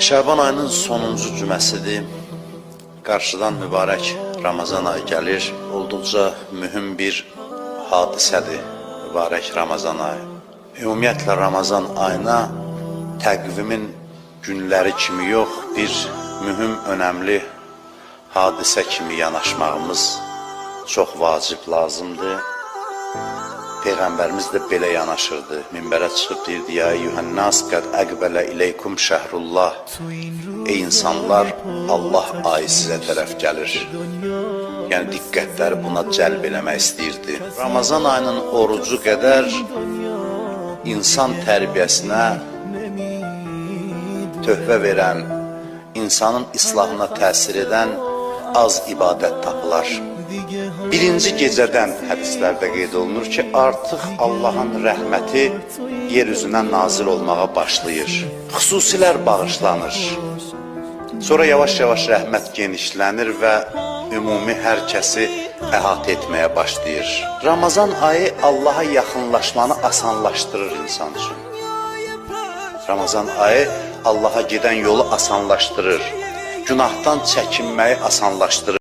Şaban ayının sonuncu cüməsidir. Qarşıdan mübarək Ramazan ayı gəlir. Olduqca mühüm bir hadisədir mübarək Ramazan ayı. Ümumiyyətlə Ramazan ayına təqvimin günləri kimi yox, bir mühüm, önəmli hadisə kimi yanaşmağımız çox vacib lazımdır. Peyğəmbərimiz də belə yanaşırdı. Minbərə çıxıb deyirdi: "Ya eyyuhənnas, qəd əqbələ ileykum şəhrullah." Ey insanlar, Allah ayı sizə tərəf gəlir. Yəni diqqətləri buna cəlb eləmək istəyirdi. Ramazan ayının orucu qədər insan tərbiyəsinə töhfə verən, insanın islahına təsir edən az ibadət tapılar. Birinci gecədən hədislərdə qeyd olunur ki, artıq Allahın rəhməti yer üzünə nazil olmağa başlayır. Xüsusilər bağışlanır. Sonra yavaş-yavaş rəhmət genişlənir və ümumi hər kəsi əhatə etməyə başlayır. Ramazan ayı Allaha yaxınlaşmanı asanlaşdırır insan üçün. Ramazan ayı Allaha gedən yolu asanlaşdırır. Günahdan çəkinməyi asanlaşdırır.